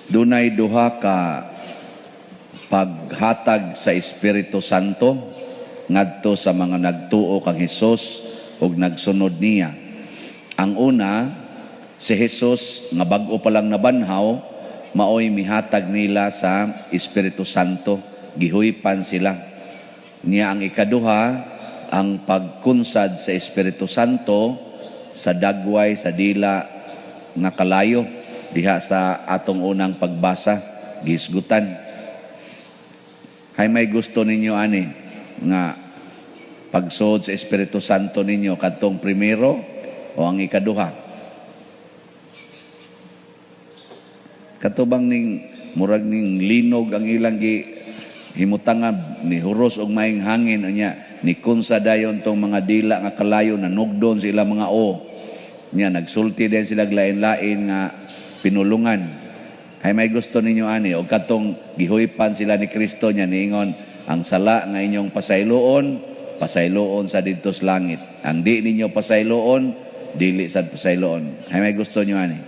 Dunay duha ka paghatag sa Espiritu Santo ngadto sa mga nagtuo kang Hesus ug nagsunod niya. Ang una, si Jesus nga bag-o pa lang nabanhaw, maoy mihatag nila sa Espiritu Santo, gihuypan sila. Niya ang ikaduha, ang pagkunsad sa Espiritu Santo sa dagway sa dila nga kalayo diha sa atong unang pagbasa, gihisgutan. Hay may gusto ninyo ani nga pagsuod sa Espiritu Santo ninyo, kadtong primero o ang ikaduha? Katubang ning murag ning linog ang ilang gi himutangan ni huros og maing hangin, unya ni kunsa dayon tong mga dila nga kalayo, nanugdon sa ilang mga o nya nagsulti din sila lain-lain nga pinulungan. Hay may gusto ninyo ani o katong gihuypan sila ni Kristo, nya niingon, "Ang sala nga inyong pasayloon, pasayloon sa didto sa langit. Ang di ninyo pasayloon, dili sad pasayloon"? Hay may gusto niyo ani?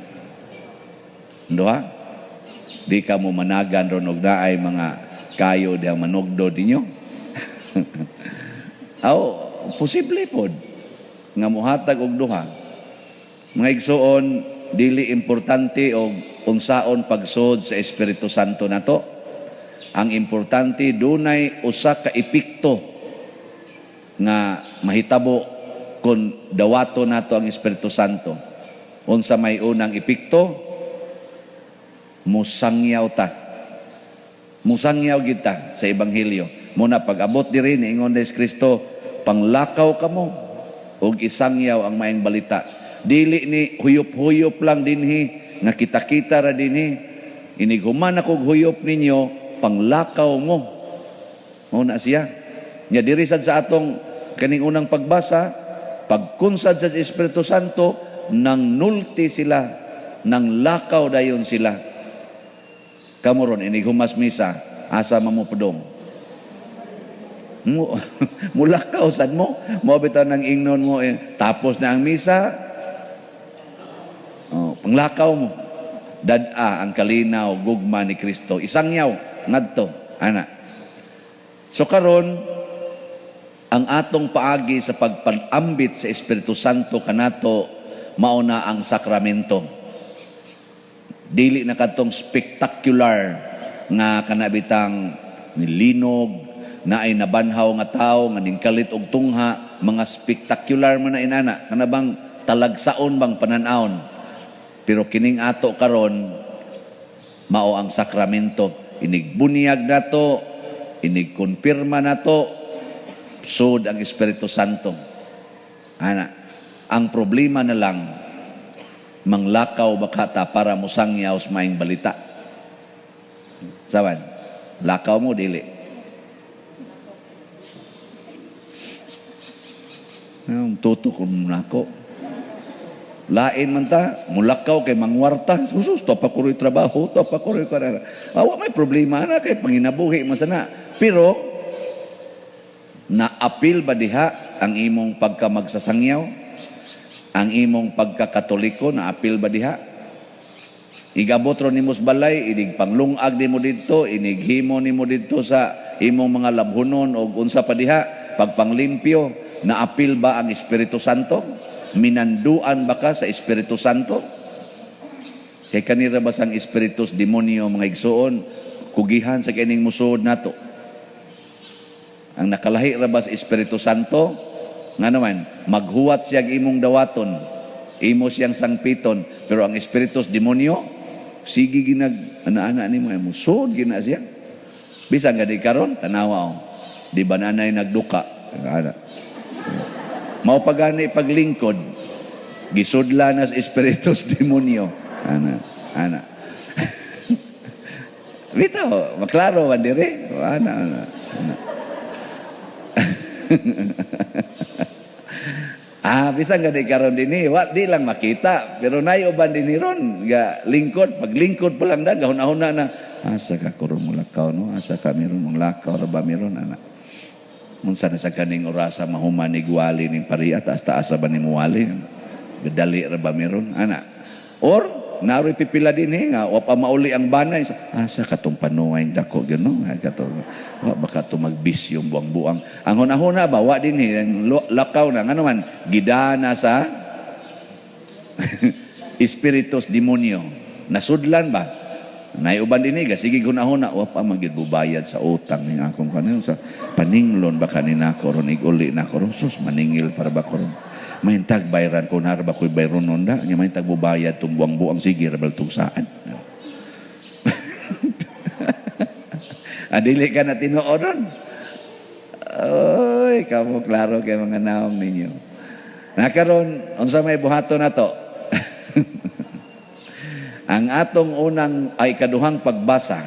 Duha? Di ka mo managan ron og naay mga kayo dihang manugdo ninyo. Aw, posible pod nga muhatag og duha. Mga igsuon, dili importante og unsaon pagsuod sa Espiritu Santo nato. Ang importante, dunay usa ka epekto nga mahitabo kung dawato nato ang Espiritu Santo. Unsa may unang epekto? Musangyaw ta. Musangyaw kita sa Ebanghelyo. Muna pag-abot diri, niingon ni Kristo, "Panglakaw kamo ug isangyaw ang maayong balita." Dili ni huyop-huyop lang dinhi nga kita-kita ra dinhi. Inig human akong huyop ninyo, panglakaw mo. Mao na siya. Nya diri sad sa atong kaning unang pagbasa, pagkunsad sa Espiritu Santo, nang nulti sila, nang lakaw dayon sila. Kamo ron, inig humas misa, asa man mo padung? Mo, mulakaw sad mo. Mo bitaw nang ingnon mo, eh, tapos na ang misa, oh, panglakaw mo. Dad-a ang kalinaw, gugma ni Kristo. Isangyaw, ngadto, ana. So karon, ang atong paagi sa pagpalambit sa Espiritu Santo kanato, mao na ang sakramento. Dili na kadtong spectacular nga kanabitang nilinog, na ay nabanhaw nga tao nga ningkalit og tungha, mga spectacular man na inana, kanabang talagsaon bang panan-awon. Pero kining ato karon mao ang sakramento. Inig bunyag nato, inig kumpirma nato, sud ang Espiritu Santo. Ana, ang problema na lang, manglakaw ba ka ta para musangyaw sa maayong balita? Saban, lakaw mo, dili? Tuto ko nako. Lain man ta, mulakaw kay mangwarta. Sus, topa ko rin trabaho, topa ko rin karera. Awa may problema na kay panginabuhi man sana. Pero, naapil ba diha ang imong pagkamagsasangyaw? Ang imong pagkakatoliko, naapil ba diha? Igabot ro nimo sa balay, inig panglungag nimo didto, inig himo nimo didto sa imong mga labhunon o unsa pa diha, pagpanglimpyo, naapil ba ang Espiritu Santo? Minanduan ba ka sa Espiritu Santo? Kay kanira ba sang espiritus demonyo, mga igsuon, kugihan sa kining musuod nato. Ang nakalahi ra ba sa Espiritu Santo, nga naman, maghuwat siya imong dawaton, imo siyang sangpiton, pero ang espiritus demonyo, sige ginag ana-ana nimo, musuod gina siya. Bisan gani karon, tanawa oh. Di ba nanay nagduka? Ana. Mao pagani paglingkod, gisudla na sa espiritus demonyo. Ana, ana. Bitaw, maklaro man dire. Ana, ana. Ana. Bisan gani karon dinhi, wa di lang makita, pero nay uban dinhi ron ga lingkod, paglingkod pa lang da gahuna-huna na, asa ka kuron mulakaw no, asa ka meron mong lakaw ra ba meron, ana. Unsa na sa kaning orasa mahuman ni gwali ning pariya, taas taas ra ba ni muwali? Gadali ra ba meron, ana? Or Naroy pipila din eh, nga wa pa mauli ang banay. Asa katong panuay dako gyud, no? Kato wa baka to magbisyong buang-buang. Ang hunahuna ba wa din eh, lakaw na, ngano man gidana sa espiritus demonyo. Nasudlan ba? Nay uban dinhi sige hunahuna, wa pa man gyud bubayad sa utang ning akong kanin sa paninglon ba kanina ko ron, ig-uli na ko ron, sus, maningil para ba ko ron, mahintag bayran ko na ba ko'y bayron nun da nya, mahintag bubayad tong buang-buang, sige ra bal tugsaan. Adili ka na tinuod ron. Oy, kamo klaro kay mga naong ninyo. Nakaron, unsa may buhaton nato? Ang atong unang ay kaduhang pagbasa,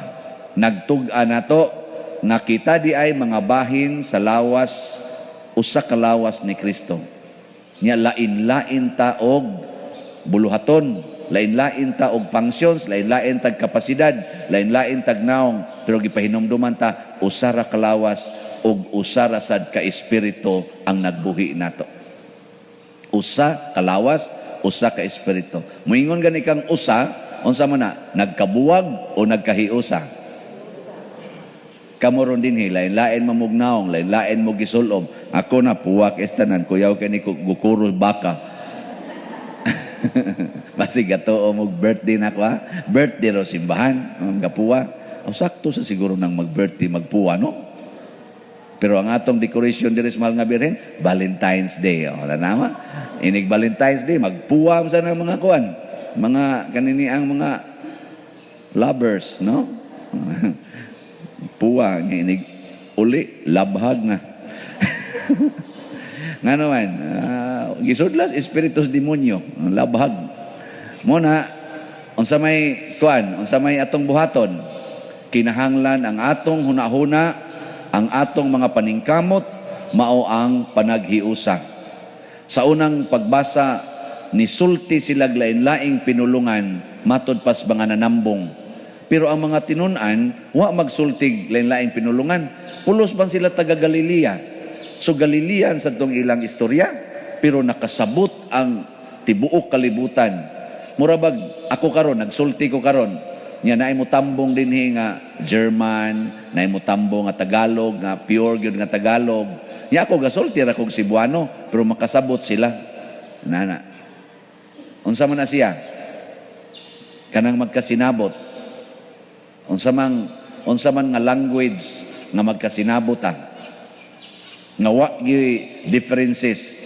nagtug-an nato nga kita di ay mga bahin sa lawas, usa ka lawas ni Kristo. Nya lain-lain ta og buluhaton, lain-lain ta og functions, lain-lain tag kapasidad, lain-lain tag naong, pero gipahinumduman ta usa ra ka lawas ug usa ra sad ka espiritu ang nagbuhi nato. Usa ka lawas, usa ka espiritu. Moingon gani kang usa, unsa man na, nagkabuwag o nagkahiusa? Kamo ron dinhi, lain-lain mamugnaong, lain-lain mo gisulob. Ako na puwak estanan, kuyaw kay ni gukuro baka. Basig gato mo birthday na ko, ha? Birthday ro simbahan, ang gapuwa. O sakto sa siguro nang mag-birthday magpuwa, no? Pero ang atong decoration diri sa Mahal nga Birhen, Valentine's Day. O, tanawa? Inig Valentine's Day, magpuwa sa ng mga kuan. Mga kanini ang mga lovers, no? Puwa, nga inig uli, labhag na. Nga naman, gisudlas espiritus demonyo, labhag. Muna, unsa may kuan, unsa may atong buhaton, kinahanglan ang atong hunahuna, ang atong mga paningkamot, mao ang panaghiusa. Sa unang pagbasa, nisulti sila lain-laing pinulungan, matod pas mga nanambong. Pero ang mga tinun-an, wa magsultig lain-laing pinulungan. Pulos man sila taga Galilea. So Galilean sa tong ilang istorya, pero nakasabot ang tibuok kalibutan. Murabag ako karon, nagsulti ko karon. Nya naay mo tambong dinhi nga German, naay mo tambong nga Tagalog, nga pure gyud nga Tagalog. Nya ako gasulti ra kog Cebuano, pero makasabot sila. Nana. Unsa man na siya? Kanang magkasinabot. Unsa man nga language nga magkasinabot ta? Nga wa gyud differences.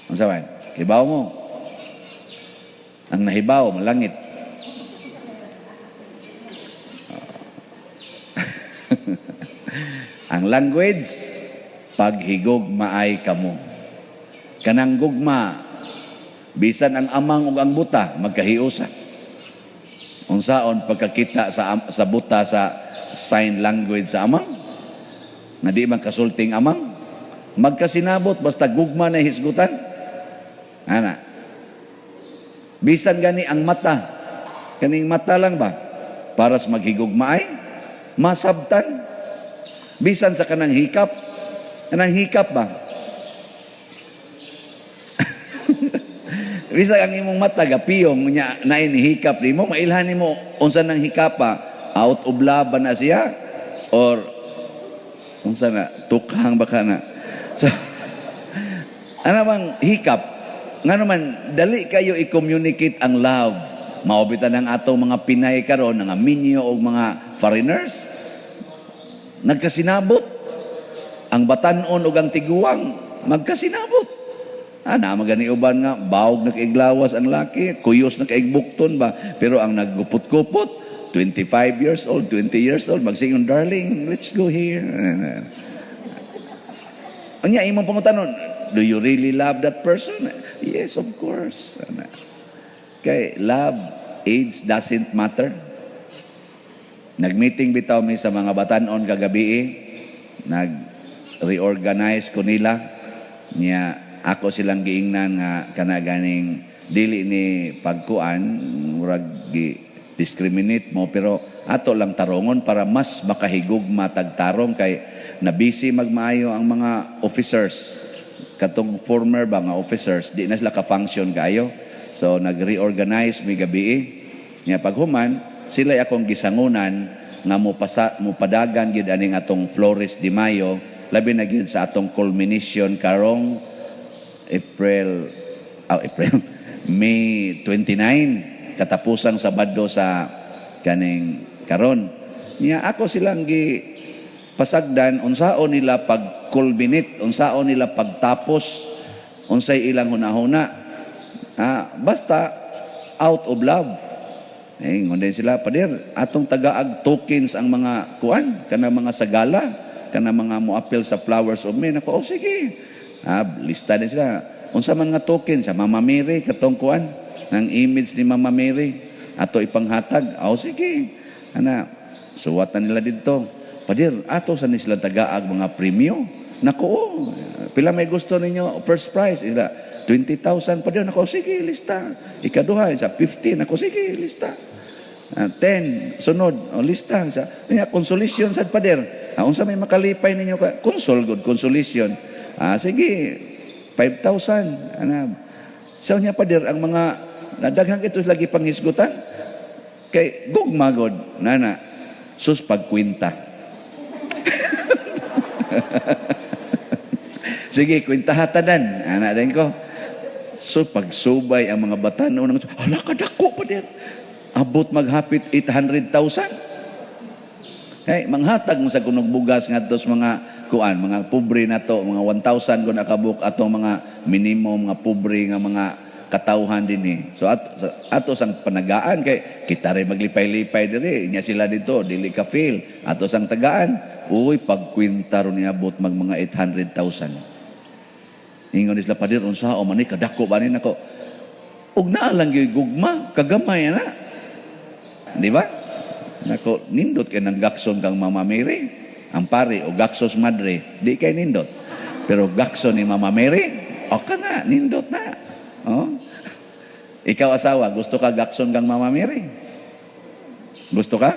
Unsa man? Kibaw mo. Ang nahibaw malangit. Ang language, paghigugmaay kamo. Kanang gugma, bisan ang amang ug ang buta magkahiusa. Unsaon pagkakita sa buta sa sign language sa amang? Nga di man kasulting amang? Magkasinabot basta gugma na hisgutan. Ana. Bisan gani ang mata, kaning mata lang ba? Para sa maghigugmaay, masabtan. Bisan sa kanang hikap ba? Bisan ang imong mata gapiyong nya naay ni hikap nimo, mailhan nimo unsa nang hikapa, out of love ba na siya or unsa na, tukhang ba ka na? So ano bang hikap? Nga naman dali kayo i-communicate ang love. Mao bitan ang atong mga Pinay karon nga minyo og mga foreigners. Nagkasinabot ang batan-on ug ang tiguang, magkasinabot. Ana magani uban nga bawog nakaiglawas ang laki, kuyos nakaigbukton ba, pero ang naggupot-kupot 25 years old, 20 years old, magsingon, "Darling, let's go here." Unya imong pangutanon, "Do you really love that person?" "Yes, of course." Ana. Kay love, age doesn't matter. Nag-meeting bitaw mi sa mga batan-on kagabi eh. Nag-reorganize ko nila. Nya ako silang giingnan nga kana ganing dili ni pagkuan, murag gi discriminate mo, pero ato lang tarongon para mas makahigugma tagtarong kay nabisi magmaayo ang mga officers, katong former ba nga officers, di na sila ka-function kaayo. So nag-reorganize mi gabi. Nya paghuman, sila akong gisangunan nga mo pasa mo padagan gid aning atong Flores de Mayo, labi na gid sa atong culmination karong April, oh, April, May 29, katapusang Sabado sa kaning karon. Nya ako silang gi pasagdan unsaon nila pag culminate, unsaon nila pagtapos, unsay ilang hunahuna. Ah, basta out of love. Eh, ngunday sila, "Pader, atong tagaag tokens ang mga kuan, kana mga sagala, kana mga moapil sa Flowers of May." Nako, "Oh, sige." Ah, lista din sila. Unsa man nga token sa Mama Mary, katong kuan, ng image ni Mama Mary, ato ipanghatag. "Oh, sige." Ana, suwat na nila didto. "Pader, ato sa ni sila tagaag mga premyo." "Nako, oh, pila may gusto ninyo first prize?" Ila, "20,000, pader." "Nako, sige, lista." Ikaduha, sa 15. "Nako, sige, lista." 10, sunod, oh, lista. Sa, niya, consolation sad, pader. Ah, unsa may makalipay ninyo ka? Console, good, consolation. "Ah, sige, 5,000." Ana. Sa niya, pader, ang mga nadaghang ito lagi panghisgutan. Kay gugma god, nana, sus pagkwenta. "Sige, kwentaha tanan." Ana din ko. So pagsubay ang mga batanon, "Hala, kadako, pader. Abot maghapit 800,000." Kay manghatag mo sa kunog bugas ngadto sa mga kuan, mga pobre nato, mga 1,000 kun nakabuk atong mga minimum mga pobre nga mga katawhan dinhi. So ato sang panagaan kay kita ray maglipay-lipay diri, nya sila dito dili ka feel. Ato sang tagaan. Uy, pagkwenta ron niabot mag mga 800,000. Ingon sila, "Pader, unsa o man ni kadako ba ni?" Nako. Ug naa lang gyud gugma, kagamay na. Di ba? Nako, nindot kay nang gakson kang Mama Mary. Ang pare o gaksos madre, di kay nindot. Pero gakson ni Mama Mary, o ka na, nindot na. Oh. Ikaw asawa, gusto ka gakson kang Mama Mary? Gusto ka?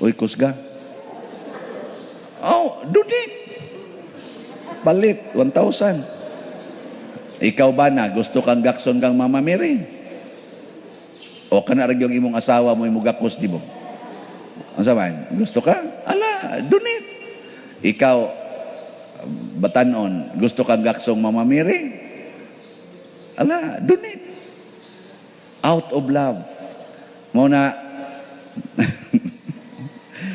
Uy, kusga. Oh, donate. Palit, 1,000. Ikaw ba na, gusto kang gakson kang Mama Mary? O kana ra yung imong asawa mo imong gakos di mo? Unsa man? Gusto ka? Ala, donate. Ikaw, batanon, gusto kang gaksong Mama Mary? Ala, donate. Out of love. Mo na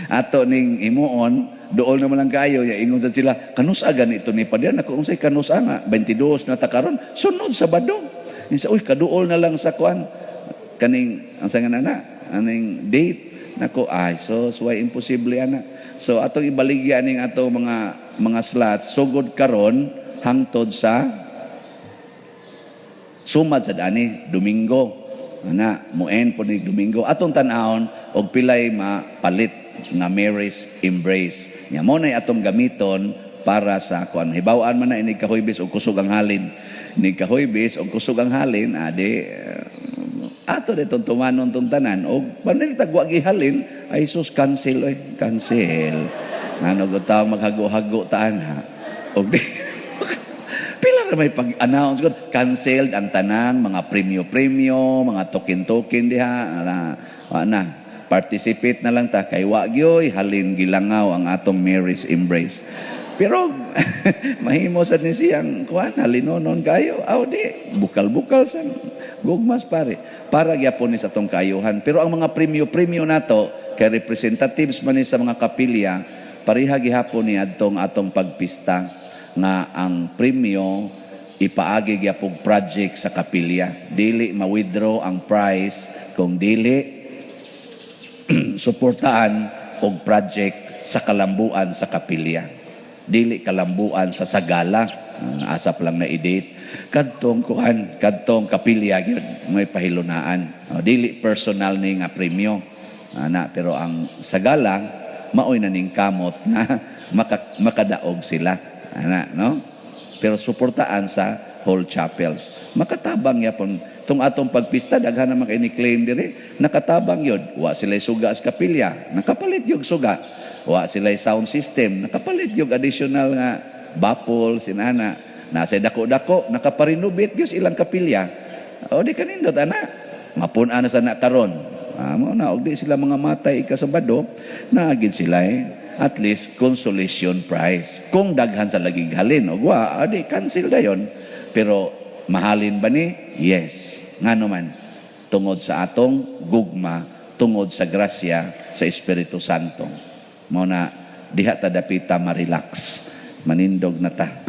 ato ning himuon, dool naman lang kayo ya. Ingon sad sila, "Kanusa ganito ni pader?" Nako, unsay kanusa nga 22 na ta karon, sunod Sabado. Insa, "Uy, kaduol na lang sa kuan kaning ang sa nga na aning date." Nako, ay so why imposible ana. So atong ibaligya ning ato mga slots sugod karon hangtod sa sumad sa dani Domingo. Ana, mo-end po ni Domingo. Atong tan-awon og pilay mapalit nga Mary's Embrace. Nya mo nay atong gamiton para sa kuan. Hibaw-an man na inig kahuybis og kusog ang halin. Inig kahuybis og kusog ang halin, adi ato ditong tumanon tong tanan og panilitag wa gihalin, ay sus, cancel oy, cancel. Ngano gud tawo maghago-hago taan ha. Og di pila ra may pag-announce ko, canceled ang tanang mga premyo-premyo, mga token-token diha, ana, wa na. Participate na lang ta kay wa gyoy halin gilangaw ang atong Mary's Embrace. Pero mahimo sad ni siyang kuan halinonon kayo. Aw di bukal-bukal sa gugmas pare. Para gyapon ni sa atong kayuhan. Pero ang mga premyo-premyo nato kay representatives man ni sa mga kapilya, pareha gihapon ni adtong atong pagpista nga ang premyo ipaagi gyapong project sa kapilya. Dili ma-withdraw ang prize kung dili suportaan og project sa kalambuan sa kapilya. Dili kalambuan sa sagala. Ah, asa pa lang na i-date. Kadtong kuan, kadtong kapilya gyud may pahilunaan. Oh, dili personal ni nga premyo. Ana, pero ang sagala maoy na ning kamot nga makadaog sila. Ana, no? Pero suportaan sa whole chapels. Makatabang yapon tong atong pagpista, daghan naman kay ni claim diri. Nakatabang yun. Wa sila suga sa kapilya, nakapalit yung suga. Wa sila sound system, nakapalit yung additional nga baffle sinana. Nasa dako-dako, nakaparenovate gyud ilang kapilya. O di kanindot ana. Mapun-an na sa na karon. Ah, mao na og di sila mga matay ikasabado, naagid sila eh, at least consolation prize. Kung daghan sa laging halin og wa, adi cancel dayon. Pero mahalin ba ni? Yes. Ngano man? Tungod sa atong gugma, tungod sa grasya sa Espiritu Santo. Mao na diha ta dapita ma-relax. Manindog na ta.